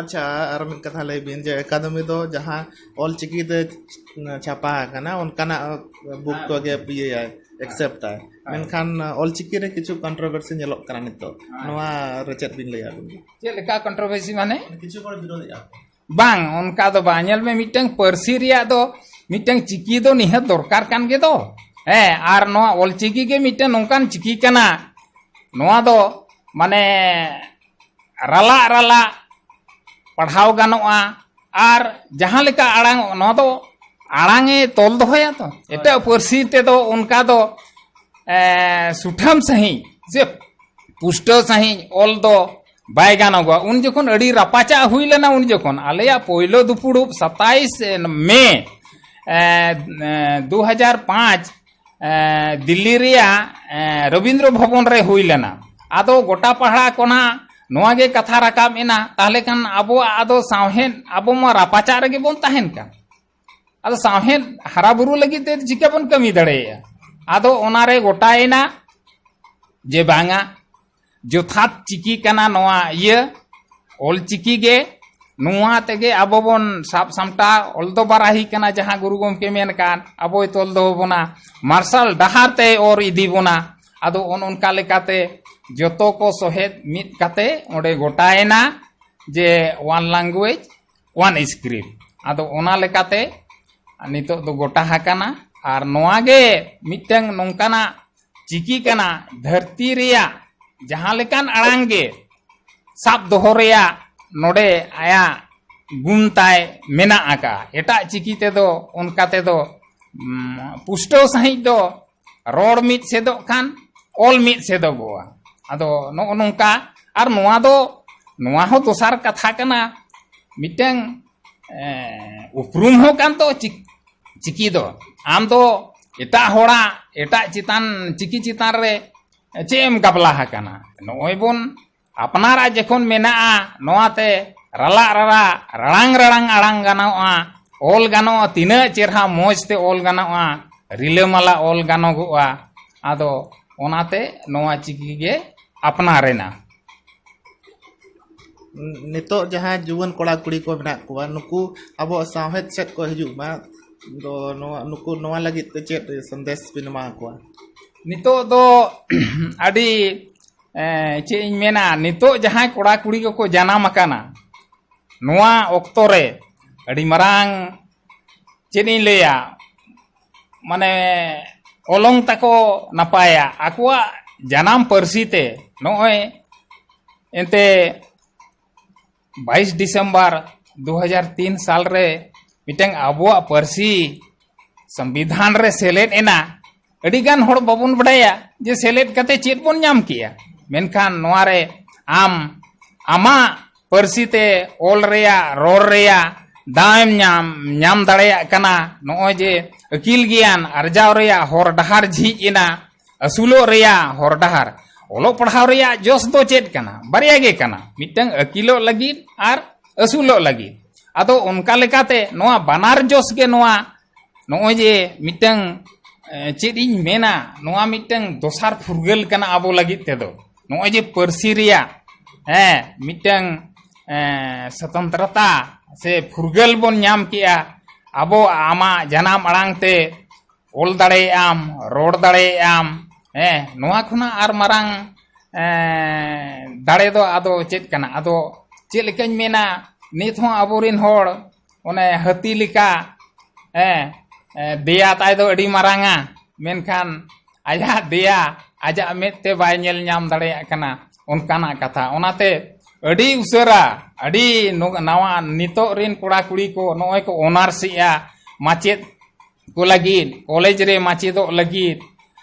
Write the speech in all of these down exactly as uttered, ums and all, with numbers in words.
ᱟᱪᱪᱷᱟ, ᱟᱨ ᱢᱤᱫ ᱠᱟᱛᱷᱟ ᱞᱟᱹᱭ ᱵᱤᱱ ᱡᱮ ᱮᱠᱟᱰᱮᱢᱤ ᱫᱚ ᱡᱟᱦᱟᱸ ᱚᱞ ᱪᱤᱠᱤ ᱛᱮ ᱪᱷᱟᱯᱟ ᱟᱠᱟᱱᱟ, ᱚᱱᱠᱟᱱᱟᱜ ᱵᱩᱠ ᱠᱚᱜᱮ ᱤᱭᱟᱹᱭᱟᱭ, ᱮᱠᱥᱮᱯᱴ ᱟᱭ᱾ ᱢᱮᱱᱠᱷᱟᱱ ᱚᱞ ᱪᱤᱠᱤ ᱨᱮ ᱠᱤᱪᱷᱩ ᱠᱚᱱᱴᱨᱳᱵᱷᱟᱨᱥᱤ ᱧᱮᱞᱚᱜ ᱠᱟᱱᱟ ᱱᱤᱛᱚᱜ᱾ ᱦᱮᱸ᱾ ᱱᱚᱣᱟ ᱨᱮ ᱪᱮᱫ ᱵᱤᱱ ᱞᱟᱹᱭᱟ ᱟᱵᱤᱱ ᱫᱚ? ᱪᱮᱫ ᱞᱮᱠᱟ ᱠᱚᱱᱴᱨᱳᱵᱷᱟᱨᱥᱤ ᱢᱟᱱᱮ? ᱠᱤᱪᱷᱩ ᱦᱚᱲ ᱵᱤᱨᱳᱫᱷᱮᱜᱼᱟ ᱠᱚ᱾ ᱵᱟᱝ, ᱚᱱᱠᱟ ᱫᱚ ᱵᱟᱝ᱾ ᱧᱮᱞ ᱢᱮ, ᱢᱤᱫᱴᱟᱝ ᱯᱟᱹᱨᱥᱤ ᱨᱮᱭᱟᱜ ᱫᱚ, ᱢᱤᱫᱴᱟᱝ ᱪᱤᱠᱤ ᱫᱚ ᱱᱤᱦᱟᱹᱛ ᱫᱚᱨᱠᱟᱨ ᱠᱟᱱ ᱜᱮ ᱫᱚ᱾ ᱦᱮᱸ, ᱟᱨ ᱱᱚᱣᱟ ᱚᱞ ᱪᱤᱠᱤ ᱜᱮ ᱢᱤᱫᱴᱟᱝ ᱱᱚᱝᱠᱟᱱ ᱪᱤᱠᱤ ᱠᱟᱱᱟ, ᱱᱚᱣᱟ ᱫᱚ ᱢᱟᱱᱮ ᱨᱟᱞᱟᱜ ᱨᱟᱞᱟᱜ ᱯᱟᱲᱦᱟᱣ ᱜᱟᱱᱚᱜᱼᱟ᱾ ᱟᱨ ᱡᱟᱦᱟᱸ ᱞᱮᱠᱟ ᱟᱲᱟᱝ, ᱱᱚᱣᱟ ᱫᱚ ᱟᱲᱟᱝ ᱮ ᱛᱚᱞ ᱫᱚᱦᱚᱭᱟ ᱛᱚ᱾ ᱮᱴᱟᱜ ᱯᱟᱹᱨᱥᱤ ᱛᱮᱫᱚ ᱚᱱᱠᱟ ᱫᱚ, ᱮ, ᱥᱩᱴᱷᱟᱹᱢ ᱥᱟᱺᱦᱤᱡ ᱥᱮ ᱯᱩᱥᱴᱟᱹᱣ ᱥᱟᱺᱦᱤᱡ ᱚᱞ ᱫᱚ ᱵᱟᱭ ᱜᱟᱱᱚᱜᱚᱜᱼᱟ᱾ ᱩᱱ ᱡᱚᱠᱷᱚᱱ ᱟᱹᱰᱤ ᱨᱟᱯᱟᱪᱟᱜ ᱦᱩᱭ ᱞᱮᱱᱟ, ᱩᱱ ᱡᱚᱠᱷᱚᱱ ᱟᱞᱮᱭᱟᱜ ᱯᱳᱭᱞᱳ ᱫᱩᱯᱩᱲᱩᱵ ᱥᱟᱛᱟᱭᱤᱥ ᱢᱮ, ᱮ, ᱮ, ᱫᱩ ᱦᱟᱡᱟᱨ ᱯᱟᱸᱪ, ᱮ, ᱫᱤᱞᱞᱤ ᱨᱮᱭᱟᱜ, ᱮ, ᱨᱚᱵᱤᱱᱫᱨᱚ ᱵᱷᱚᱵᱚᱱ ᱨᱮ ᱦᱩᱭ ᱞᱮᱱᱟ᱾ ᱟᱫᱚ ᱜᱚᱴᱟ ᱯᱟᱦᱲᱟ ᱠᱷᱚᱱᱟᱜ ᱱᱚᱣᱟ ᱜᱮ ᱠᱟᱛᱷᱟ ᱨᱟᱠᱟᱵ ᱮᱱᱟ, ᱛᱟᱦᱞᱮ ᱠᱷᱟᱱ ᱟᱵᱚᱣᱟᱜ ᱟᱫᱚ ᱥᱟᱶᱦᱮᱫ, ᱟᱵᱚ ᱢᱟ ᱨᱟᱯᱟᱪᱟᱜ ᱨᱮᱜᱮ ᱵᱚᱱ ᱛᱟᱦᱮᱱ ᱠᱟᱱ᱾ ᱟᱫᱚ ᱥᱟᱶᱦᱮᱫ ᱦᱟᱨᱟ ᱵᱩᱨᱩ ᱞᱟᱹᱜᱤᱫ ᱛᱮ ᱪᱤᱠᱟᱹ ᱵᱚᱱ ᱠᱟᱹᱢᱤ ᱫᱟᱲᱮᱭᱟᱜᱼᱟ? ᱟᱫᱚ ᱚᱱᱟᱨᱮ ᱜᱚᱴᱟᱭᱮᱱᱟ ᱡᱮ ᱵᱟᱝᱟ, ᱡᱚᱛᱷᱟᱛ ᱪᱤᱠᱤ ᱠᱟᱱᱟ ᱱᱚᱣᱟ ᱤᱭᱟᱹ, ᱚᱞ ᱪᱤᱠᱤ ᱜᱮ᱾ ᱱᱚᱣᱟ ᱛᱮᱜᱮ ᱟᱵᱚ ᱵᱚᱱ ᱥᱟᱵ ᱥᱟᱢᱴᱟᱣ, ᱚᱞ ᱫᱚ ᱵᱟᱨᱟᱦᱤ ᱠᱟᱱᱟ, ᱡᱟᱦᱟᱸ ᱜᱩᱨᱩ ᱜᱚᱢᱠᱮ ᱢᱮᱱ ᱠᱟᱱ, ᱟᱵᱚᱭ ᱛᱚᱞ ᱫᱚᱦᱚ ᱵᱚᱱᱟ, ᱢᱟᱨᱥᱟᱞ ᱰᱟᱦᱟᱨ ᱛᱮᱭ ᱚᱨ ᱤᱫᱤ ᱵᱚᱱᱟ᱾ ᱟᱫᱚ ᱚᱱ ᱚᱱᱠᱟ ᱞᱮᱠᱟᱛᱮ ᱡᱚᱛᱚ ᱠᱚ ᱥᱚᱦᱮᱫ ᱢᱤᱫ ᱠᱟᱛᱮ ᱚᱸᱰᱮ ᱜᱚᱴᱟᱭᱮᱱᱟ ᱡᱮ one language, one script᱾ ᱟᱫᱚ ᱚᱱᱟ ᱞᱮᱠᱟᱛᱮ ᱱᱤᱛᱚᱜ ᱫᱚ ᱜᱚᱴᱟ ᱟᱠᱟᱱᱟ᱾ ᱟᱨ ᱱᱚᱣᱟ ᱜᱮ ᱢᱤᱫᱴᱟᱝ ᱱᱚᱝᱠᱟᱱᱟᱜ ᱪᱤᱠᱤ ᱠᱟᱱᱟ, ᱫᱷᱟᱹᱨᱛᱤ ᱨᱮᱭᱟᱜ ᱡᱟᱦᱟᱸ ᱞᱮᱠᱟᱱ ᱟᱲᱟᱝ ᱜᱮ ᱥᱟᱵ ᱫᱚᱦᱚ ᱨᱮᱭᱟᱜ ᱱᱚᱰᱮ ᱟᱭᱟᱜ ᱜᱩᱱ ᱛᱟᱭ ᱢᱮᱱᱟᱜ ᱟᱠᱟᱫᱼᱟ᱾ ᱮᱴᱟᱜ ᱪᱤᱠᱤ ᱛᱮᱫᱚ ᱚᱱᱠᱟ ᱛᱮᱫᱚ, ᱩᱢ, ᱯᱩᱥᱴᱟᱹᱣ ᱥᱟᱺᱦᱤᱡ ᱫᱚ ᱨᱚᱲ ᱢᱤᱫ ᱥᱮᱫᱚᱜ ᱠᱷᱟᱱ ᱚᱞ ᱢᱤᱫ ᱥᱮᱫᱚᱜᱚᱜᱼᱟ᱾ ᱟᱫᱚ ᱱᱚᱜᱼᱚ ᱱᱚᱝᱠᱟ᱾ ᱟᱨ ᱱᱚᱣᱟ ᱫᱚ, ᱱᱚᱣᱟ ᱦᱚᱸ ᱫᱚᱥᱟᱨ ᱠᱟᱛᱷᱟ ᱠᱟᱱᱟ, ᱢᱤᱫᱴᱟᱝ, ᱮ, ᱩᱯᱨᱩᱢ ᱦᱚᱸ ᱠᱟᱱ ᱫᱚ ᱪᱤᱠ-, ᱪᱤᱠᱤ ᱫᱚ᱾ ᱟᱢ ᱫᱚ ᱮᱴᱟᱜ ᱦᱚᱲᱟᱜ, ᱮᱴᱟᱜ ᱪᱮᱛᱟᱱ, ᱪᱤᱠᱤ ᱪᱮᱛᱟᱱ ᱨᱮ ᱪᱮᱫ ᱮᱢ ᱜᱟᱵᱞᱟ ᱟᱠᱟᱱᱟ? ᱱᱚᱜᱼᱚᱭ ᱵᱚᱱ ᱟᱯᱱᱟᱨᱟᱜ ᱡᱚᱠᱷᱚᱱ ᱢᱮᱱᱟᱜᱼᱟ, ᱱᱚᱣᱟᱛᱮ ᱨᱟᱞᱟᱜ ᱨᱟᱨᱟᱜ, ᱨᱟᱲᱟᱝ ᱨᱟᱲᱟᱝ ᱟᱲᱟᱝ ᱜᱟᱱᱚᱜᱼᱟ, ᱚᱞ ᱜᱟᱱᱚᱜᱼᱟ, ᱛᱤᱱᱟᱹᱜ ᱪᱮᱨᱦᱟ ᱢᱚᱡᱽ ᱛᱮ ᱚᱞ ᱜᱟᱱᱚᱜᱼᱟ, ᱨᱤᱞᱟᱹᱢᱟᱞᱟ ᱚᱞ ᱜᱟᱱᱚᱜᱚᱜᱼᱟ᱾ ᱟᱫᱚ ᱚᱱᱟᱛᱮ ᱱᱚᱣᱟ ᱪᱤᱠᱤ ᱜᱮ ᱟᱯᱱᱟᱨᱮᱱᱟ᱾ ᱱᱤᱛᱚᱜ ᱡᱟᱦᱟᱸ ᱡᱩᱣᱟᱹᱱ ᱠᱚᱲᱟ ᱠᱩᱲᱤ ᱠᱚ ᱢᱮᱱᱟᱜ ᱠᱚᱣᱟ, ᱱᱩᱠᱩ ᱟᱵᱚᱣᱟᱜ ᱥᱟᱶᱦᱮᱫ ᱥᱮᱫ ᱠᱚ ᱦᱤᱡᱩᱜ ᱢᱟ, ᱫᱚ ᱱᱚᱣᱟ, ᱱᱩᱠᱩ ᱱᱚᱣᱟ ᱞᱟᱹᱜᱤᱫ ᱛᱮ ᱪᱮᱫ ᱥᱟᱸᱫᱮᱥ ᱵᱤᱱ ᱮᱢᱟ ᱠᱚᱣᱟ? ᱱᱤᱛᱚᱜ ᱫᱚ ᱟᱹᱰᱤ, ᱮ, ᱪᱮᱫ ᱤᱧ ᱢᱮᱱᱟ, ᱱᱤᱛᱚᱜ ᱡᱟᱦᱟᱸᱭ ᱠᱚᱲᱟ ᱠᱩᱲᱤ ᱠᱚᱠᱚ ᱡᱟᱱᱟᱢ ᱟᱠᱟᱱᱟ, ᱱᱚᱣᱟ ᱚᱠᱛᱚ ᱨᱮ ᱟᱹᱰᱤ ᱢᱟᱨᱟᱝ, ᱪᱮᱫ ᱤᱧ ᱞᱟᱹᱭᱟ, ᱢᱟᱱᱮ, ᱚᱞᱚᱝ ᱛᱟᱠᱚ ᱱᱟᱯᱟᱭᱟ, ᱟᱠᱚᱣᱟᱜ ᱡᱟᱱᱟᱢ ᱯᱟᱹᱨᱥᱤ ᱛᱮ᱾ ᱱᱚᱜᱼᱚᱭ ᱮᱱᱛᱮ ᱵᱟᱭᱤᱥ ᱰᱤᱥᱮᱢᱵᱚᱨ ᱫᱩ ᱦᱟᱡᱟᱨ ᱛᱤᱱ ᱥᱟᱞ ᱨᱮ ᱢᱤᱫᱴᱟᱝ ᱟᱵᱚᱣᱟᱜ ᱯᱟᱹᱨᱥᱤ ᱥᱚᱝᱵᱤᱫᱷᱟᱱ ᱨᱮ ᱥᱮᱞᱮᱫ ᱮᱱᱟ᱾ ᱟᱹᱰᱤ ᱜᱟᱱ ᱦᱚᱲ ᱵᱟᱵᱚᱱ ᱵᱟᱰᱟᱭᱟ ᱡᱮ ᱥᱮᱞᱮᱫ ᱠᱟᱛᱮ ᱪᱮᱫ ᱵᱚᱱ ᱧᱟᱢ ᱠᱮᱜᱼᱟ, ᱢᱮᱱᱠᱷᱟᱱ ᱱᱚᱣᱟ ᱨᱮ ᱟᱢ ᱟᱢᱟᱜ ᱯᱟᱹᱨᱥᱤ ᱛᱮ ᱚᱞ ᱨᱮᱭᱟᱜ, ᱨᱚᱲ ᱨᱮᱭᱟᱜ ᱫᱟᱣ ᱮᱢ ᱧᱟᱢ, ᱧᱟᱢ ᱫᱟᱲᱮᱭᱟᱜ ᱠᱟᱱᱟ᱾ ᱱᱚᱜᱼᱚᱭ ᱡᱮ ᱟᱹᱠᱤᱞ ᱜᱮᱭᱟᱱ ᱟᱨᱡᱟᱣ ᱨᱮᱭᱟᱜ ᱦᱚᱨ ᱰᱟᱦᱟᱨ ᱡᱷᱤᱡ ᱮᱱᱟ, ᱟᱹᱥᱩᱞᱚᱜ ᱨᱮᱭᱟᱜ ᱦᱚᱨ ᱰᱟᱦᱟᱨ᱾ ᱚᱞᱚᱜ ᱯᱟᱲᱦᱟᱣ ᱨᱮᱭᱟᱜ ᱡᱚᱥ ᱫᱚ ᱪᱮᱫ ᱠᱟᱱᱟ? ᱵᱟᱨᱭᱟ ᱜᱮ ᱠᱟᱱᱟ, ᱢᱤᱫᱴᱟᱝ ᱟᱹᱠᱤᱞᱚᱜ ᱞᱟᱹᱜᱤᱫ ᱟᱨ ᱟᱹᱥᱩᱞᱚᱜ ᱞᱟᱹᱜᱤᱫ᱾ ᱟᱫᱚ ᱚᱱᱠᱟ ᱞᱮᱠᱟᱛᱮ ᱱᱚᱣᱟ ᱵᱟᱱᱟᱨ ᱡᱚᱥ ᱜᱮ ᱱᱚᱣᱟ, ᱱᱚᱜᱼᱚᱭ ᱡᱮ ᱢᱤᱫᱴᱟᱝ, ᱮ, ᱪᱮᱫ ᱤᱧ ᱢᱮᱱᱟ, ᱱᱚᱣᱟ ᱢᱤᱫᱴᱟᱝ ᱫᱚᱥᱟᱨ ᱯᱷᱩᱨᱜᱟᱹᱞ ᱠᱟᱱᱟ ᱟᱵᱚ ᱞᱟᱹᱜᱤᱫ ᱛᱮᱫᱚ᱾ ᱱᱚᱜᱼᱚᱭ ᱡᱮ ᱯᱟᱹᱨᱥᱤ ᱨᱮᱭᱟᱜ, ᱦᱮᱸ, ᱢᱤᱫᱴᱟᱝ, ᱮ, ᱥᱚᱛᱚᱱᱛᱨᱚᱛᱟ ᱥᱮ ᱯᱷᱩᱨᱜᱟᱹᱞ ᱵᱚᱱ ᱧᱟᱢ ᱠᱮᱜᱼᱟ, ᱟᱵᱚ ᱟᱢᱟᱜ ᱡᱟᱱᱟᱢ ᱟᱲᱟᱝ ᱛᱮ ᱚᱞ ᱫᱟᱲᱮᱭᱟᱜ ᱟᱢ, ᱨᱚᱲ ᱫᱟᱲᱮᱭᱟᱜ ᱟᱢ, ᱦᱮᱸ, ᱱᱚᱣᱟ ᱠᱷᱚᱱᱟᱜ ᱟᱨ ᱢᱟᱨᱟᱝ, ᱮ, ᱫᱟᱲᱮ ᱫᱚ ᱟᱫᱚ ᱪᱮᱫ ᱠᱟᱱᱟ? ᱟᱫᱚ ᱪᱮᱫ ᱞᱮᱠᱟᱧ ᱢᱮᱱᱟ, ᱱᱤᱛ ᱦᱚᱸ ᱟᱵᱚᱨᱮᱱ ᱦᱚᱲ ᱚᱱᱮ ᱦᱟᱹᱛᱤ ᱞᱮᱠᱟ, ᱦᱮᱸ, ᱮ, ᱫᱮᱭᱟ ᱛᱟᱭ ᱫᱚ ᱟᱹᱰᱤ ᱢᱟᱨᱟᱝᱟ, ᱢᱮᱱᱠᱷᱟᱱ ᱟᱭᱟᱜ ᱫᱮᱭᱟ ᱟᱡᱟᱜ ᱢᱮᱫ ᱛᱮ ᱵᱟᱭ ᱧᱮᱞ ᱧᱟᱢ ᱫᱟᱲᱮᱭᱟᱜ ᱠᱟᱱᱟ, ᱚᱱᱠᱟᱱᱟᱜ ᱠᱟᱛᱷᱟ᱾ ᱚᱱᱟᱛᱮ ᱟᱹᱰᱤ ᱩᱥᱟᱹᱨᱟ, ᱟᱹᱰᱤ ᱱᱚ-, ᱱᱟᱣᱟ ᱱᱤᱛᱚᱜ ᱨᱮᱱ ᱠᱚᱲᱟ ᱠᱩᱲᱤ ᱠᱚ ᱱᱚᱜᱼᱚᱭ ᱠᱚ ᱚᱱᱟᱨᱥ ᱮᱜᱼᱟ, ᱢᱟᱪᱮᱫ ᱠᱚ ᱞᱟᱹᱜᱤᱫ, ᱠᱚᱞᱮᱡᱽ ᱨᱮ ᱢᱟᱪᱮᱫᱚᱜ ᱞᱟᱹᱜᱤᱫ,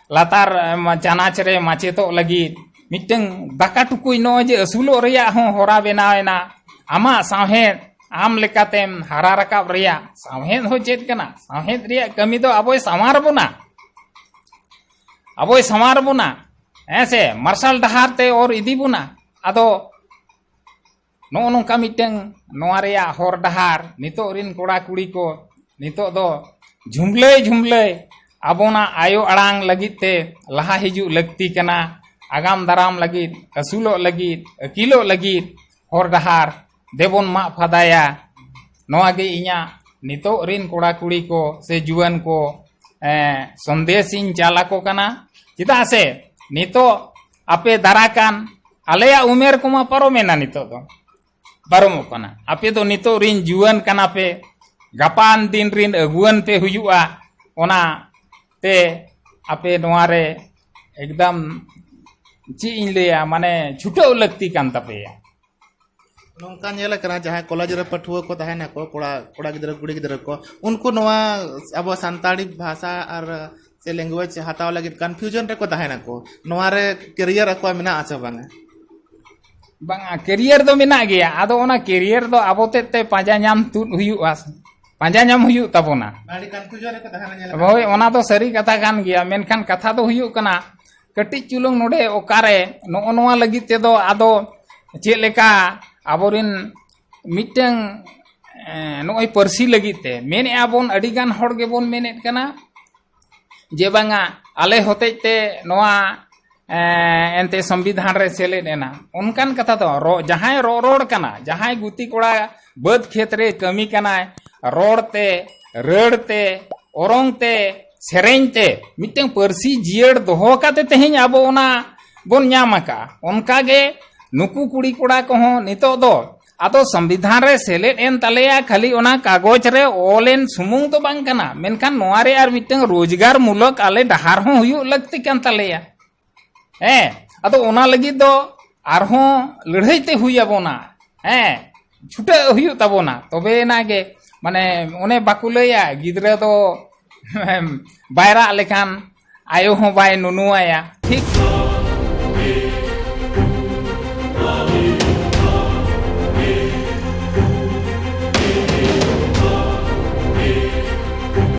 ᱞᱟᱛᱟᱨ, ᱮ, ᱢᱟ-, ᱪᱟᱱᱟᱪ ᱨᱮ ᱢᱟᱪᱮᱫᱚᱜ ᱞᱟᱹᱜᱤᱫ, ᱢᱤᱫᱴᱟᱝ ᱫᱟᱠᱟ ᱴᱩᱠᱩᱡ ᱱᱚᱜᱼᱚᱭ ᱡᱮ ᱟᱹᱥᱩᱞᱚᱜ ᱨᱮᱭᱟᱜ ᱦᱚᱸ ᱦᱚᱨᱟ ᱵᱮᱱᱟᱣ ᱮᱱᱟ᱾ ᱟᱢᱟᱜ ᱥᱟᱶᱦᱮᱫ, ᱟᱢ ᱞᱮᱠᱟᱛᱮᱢ ᱦᱟᱨᱟ ᱨᱟᱠᱟᱵ ᱨᱮᱭᱟᱜ ᱥᱟᱶᱦᱮᱫ ᱦᱚᱸ ᱪᱮᱫ ᱠᱟᱱᱟ? ᱥᱟᱶᱦᱮᱫ ᱨᱮᱭᱟᱜ ᱠᱟᱹᱢᱤ ᱫᱚ ᱟᱵᱚᱭ ᱥᱟᱶᱟᱨ ᱵᱚᱱᱟ, ᱟᱵᱚᱭ ᱥᱟᱶᱟᱨ ᱵᱚᱱᱟ, ᱦᱮᱸ ᱥᱮ, ᱢᱟᱨᱥᱟᱞ ᱰᱟᱦᱟᱨ ᱛᱮ ᱚᱨ ᱤᱫᱤ ᱵᱚᱱᱟ᱾ ᱟᱫᱚ ᱱᱚᱜᱼᱚ ᱱᱚᱝᱠᱟ ᱢᱤᱫᱴᱟᱝ ᱱᱚᱣᱟ ᱨᱮᱭᱟᱜ ᱦᱚᱨ ᱰᱟᱦᱟᱨ ᱱᱤᱛᱚᱜ ᱨᱤᱱ ᱠᱚᱲᱟ ᱠᱩᱲᱤ ᱠᱚ ᱱᱤᱛᱚᱜ ᱫᱚ ᱡᱷᱩᱢᱞᱟᱹᱭ ᱡᱷᱩᱢᱞᱟᱹᱭ ᱟᱵᱚᱱᱟᱜ ᱟᱭᱳ ᱟᱲᱟᱝ ᱞᱟᱹᱜᱤᱫ ᱛᱮ ᱞᱟᱦᱟ ᱦᱤᱡᱩᱜ ᱞᱟᱹᱠᱛᱤ ᱠᱟᱱᱟ᱾ ᱟᱜᱟᱢ ᱫᱟᱨᱟᱢ ᱞᱟᱹᱜᱤᱫ, ᱟᱹᱥᱩᱞᱚᱜ ᱞᱟᱹᱜᱤᱫ, ᱟᱹᱠᱤᱞᱚᱜ ᱞᱟᱹᱜᱤᱫ, ᱦᱚᱨ ᱰᱟᱦᱟᱨ ᱫᱮᱵᱚᱱ ᱢᱟᱜ ᱯᱷᱟᱫᱟᱭᱟ᱾ ᱱᱚᱣᱟ ᱜᱮ ᱤᱧᱟᱹᱜ ᱱᱤᱛᱚᱜ ᱨᱤᱱ ᱠᱚᱲᱟ ᱠᱩᱲᱤ ᱠᱚ ᱥᱮ ᱡᱩᱣᱟᱹᱱ ᱠᱚ, ᱮᱸ, ᱥᱚᱱᱫᱮᱥ ᱤᱧ ᱪᱟᱞ ᱟᱠᱚ ᱠᱟᱱᱟ᱾ ᱪᱮᱫᱟᱜ ᱥᱮ ᱱᱤᱛᱚᱜ ᱟᱯᱮ ᱫᱟᱨᱟ ᱠᱟᱱ, ᱟᱞᱮᱭᱟᱜ ᱩᱢᱮᱨ ᱠᱚᱢᱟ ᱯᱟᱨᱚᱢᱮᱱᱟ, ᱱᱤᱛᱚᱜ ᱫᱚ ᱯᱟᱨᱚᱢᱚᱜ ᱠᱟᱱᱟ᱾ ᱟᱯᱮ ᱫᱚ ᱱᱤᱛᱚᱜ ᱨᱤᱱ ᱡᱩᱣᱟᱹᱱ ᱠᱟᱱᱟ ᱯᱮ, ᱜᱟᱯᱟᱱ ᱫᱤᱱ ᱨᱤᱱ ᱟᱹᱜᱩᱣᱟᱹᱱ ᱯᱮ ᱦᱩᱭᱩᱜᱼᱟ᱾ ᱚᱱᱟ ᱛᱮ ᱟᱯᱮ ᱱᱚᱣᱟ ᱨᱮ ᱮᱠᱫᱚᱢ, ᱪᱮᱫ ᱤᱧ ᱞᱟᱹᱭᱟ, ᱢᱟᱱᱮ ᱪᱷᱩᱴᱟᱹᱣ ᱞᱟᱹᱠᱛᱤ ᱠᱟᱱ ᱛᱟᱯᱮᱭᱟ᱾ ᱱᱚᱝᱠᱟ ᱧᱮᱞ ᱟᱠᱟᱱᱟ, ᱡᱟᱦᱟᱸᱭ ᱠᱚᱞᱮᱡᱽ ᱨᱮ ᱯᱟᱹᱴᱷᱩᱣᱟᱹ ᱠᱚ ᱛᱟᱦᱮᱱᱟᱠᱚ, ᱠᱚᱲᱟ, ᱠᱚᱲᱟ ᱜᱤᱫᱽᱨᱟᱹ, ᱠᱩᱲᱤ ᱜᱤᱫᱽᱨᱟᱹ ᱠᱚ, ᱩᱱᱠᱩ ᱱᱚᱣᱟ ᱟᱵᱚ ᱥᱟᱱᱛᱟᱲᱤ ᱵᱷᱟᱥᱟ ᱟᱨ ᱥᱮ ᱞᱮᱝᱜᱩᱭᱮᱡᱽ ᱦᱟᱛᱟᱣ ᱞᱟᱹᱜᱤᱫ ᱠᱚᱱᱯᱷᱤᱭᱩᱡᱚᱱ ᱨᱮᱠᱚ ᱛᱟᱦᱮᱱᱟᱠᱚ᱾ ᱱᱚᱣᱟ ᱨᱮ ᱠᱮᱨᱤᱭᱟᱨ ᱟᱠᱚᱣᱟᱜ ᱢᱮᱱᱟᱜᱼᱟ ᱥᱮ ᱵᱟᱝᱟ? ᱵᱟᱝᱟ, ᱠᱮᱨᱤᱭᱟᱨ ᱫᱚ ᱢᱮᱱᱟᱜ ᱜᱮᱭᱟ᱾ ᱟᱫᱚ ᱚᱱᱟ ᱠᱮᱨᱤᱭᱟᱨ ᱫᱚ ᱟᱵᱚ ᱛᱮᱫ ᱛᱮ ᱯᱟᱸᱡᱟ ᱧᱟᱢ ᱛᱩᱫ ᱦᱩᱭᱩᱜᱼᱟ, ᱯᱟᱸᱡᱟ ᱧᱟᱢ ᱦᱩᱭᱩᱜ ᱛᱟᱵᱚᱱᱟ᱾ ᱟᱹᱰᱤ ᱠᱚᱱᱯᱷᱤᱭᱩᱡᱚᱱ ᱨᱮᱠᱚ ᱛᱟᱦᱮᱱᱟ, ᱧᱮᱞ ᱦᱳᱭ, ᱟᱠᱟᱱᱟ᱾ ᱚᱱᱟ ᱫᱚ ᱥᱟᱹᱨᱤ ᱠᱟᱛᱷᱟ ᱠᱟᱱ ᱜᱮᱭᱟ᱾ ᱢᱮᱱᱠᱷᱟᱱ ᱠᱟᱛᱷᱟ ᱫᱚ ᱦᱩᱭᱩᱜ ᱠᱟᱱᱟ, ᱠᱟᱹᱴᱤᱡ ᱪᱩᱞᱩᱝ ᱱᱚᱰᱮ ᱚᱠᱟᱨᱮ ᱱᱚᱜᱼᱚ ᱱᱚᱣᱟ ᱞᱟᱹᱜᱤᱫ ᱛᱮᱫᱚ ᱟᱫᱚ ᱪᱮᱫ ᱞᱮᱠᱟ ᱟᱵᱚᱨᱮᱱ ᱢᱤᱫᱴᱟᱝ, ᱮᱸ, ᱱᱚᱜᱼᱚᱭ ᱯᱟᱹᱨᱥᱤ ᱞᱟᱹᱜᱤᱫ ᱛᱮ ᱢᱮᱱᱮᱫᱼᱟ ᱵᱚᱱ, ᱟᱹᱰᱤ ᱜᱟᱱ ᱦᱚᱲ ᱜᱮᱵᱚᱱ ᱢᱮᱱᱮᱫ ᱠᱟᱱᱟ ᱡᱮ ᱵᱟᱝᱟ, ᱟᱞᱮ ᱦᱚᱛᱮᱡ ᱛᱮ ᱱᱚᱣᱟ, ᱮᱸ, ᱮᱱᱛᱮ ᱥᱚᱝᱵᱤᱫᱷᱟᱱ ᱨᱮ ᱥᱮᱞᱮᱫ ᱮᱱᱟ᱾ ᱚᱱᱠᱟᱱ ᱠᱟᱛᱷᱟ ᱫᱚ ᱨᱚ-, ᱡᱟᱦᱟᱸᱭ ᱨᱚ-, ᱨᱚᱲ ᱠᱟᱱᱟ, ᱡᱟᱦᱟᱸᱭ ᱜᱩᱛᱤ ᱠᱚᱲᱟ ᱵᱟᱹᱫᱽ ᱠᱷᱮᱛ ᱨᱮ ᱠᱟᱹᱢᱤ ᱠᱟᱱᱟᱭ, ᱨᱚᱲ ᱛᱮ, ᱨᱟᱹᱲ ᱛᱮ, ᱚᱨᱚᱝ ᱛᱮ, ᱥᱮᱨᱮᱧ ᱛᱮ ᱢᱤᱫᱴᱟᱝ ᱯᱟᱹᱨᱥᱤ ᱡᱤᱭᱟᱹᱲ ᱫᱚᱦᱚ ᱠᱟᱛᱮ ᱛᱮᱦᱮᱧ ᱟᱵᱚ ᱚᱱᱟ ᱵᱚᱱ ᱧᱟᱢ ᱟᱠᱟᱫᱼᱟ᱾ ᱚᱱᱠᱟᱜᱮ ᱱᱩᱠᱩ ᱠᱩᱲᱤ ᱠᱚᱲᱟ ᱠᱚᱦᱚᱸ ᱱᱤᱛᱚᱜ ᱫᱚ ᱟᱫᱚ ᱥᱚᱝᱵᱤᱫᱷᱟᱱ ᱨᱮ ᱥᱮᱞᱮᱫ ᱮᱱ ᱛᱟᱞᱮᱭᱟ, ᱠᱷᱟᱹᱞᱤ ᱚᱱᱟ ᱠᱟᱜᱚᱡᱽ ᱨᱮ ᱚᱞ ᱮᱱ ᱥᱩᱢᱩᱝ ᱫᱚ ᱵᱟᱝ ᱠᱟᱱᱟ, ᱢᱮᱱᱠᱷᱟᱱ ᱱᱚᱣᱟ ᱨᱮ ᱟᱨ ᱢᱤᱫᱴᱟᱝ ᱨᱳᱡᱽᱜᱟᱨ ᱢᱩᱞᱚᱠ ᱟᱞᱮ ᱰᱟᱦᱟᱨ ᱦᱚᱸ ᱦᱩᱭᱩᱜ ᱞᱟᱹᱠᱛᱤ ᱠᱟᱱ ᱛᱟᱞᱮᱭᱟ᱾ ᱦᱮᱸ, ᱟᱫᱚ ᱚᱱᱟ ᱞᱟᱹᱜᱤᱫ ᱫᱚ ᱟᱨᱦᱚᱸ ᱞᱟᱹᱲᱦᱟᱹᱭ ᱛᱮ ᱦᱩᱭ ᱟᱵᱚᱱᱟ᱾ ᱦᱮᱸ, ᱪᱷᱩᱴᱟᱹᱜ ᱦᱩᱭᱩᱜ ᱛᱟᱵᱚᱱᱟ, ᱛᱚᱵᱮ ᱮᱱᱟ ᱜᱮ, ᱢᱟᱱᱮ, ᱚᱱᱮ ᱵᱟᱠᱚ ᱞᱟᱹᱭᱟ, ᱜᱤᱫᱽᱨᱟᱹ ᱫᱚ ᱵᱟᱭ ᱨᱟᱜ ᱞᱮᱠᱷᱟᱱ ᱟᱭᱳ ᱦᱚᱸ ᱵᱟᱭ ᱱᱩᱱᱩᱣᱟᱭᱟ, ᱴᱷᱤᱠ?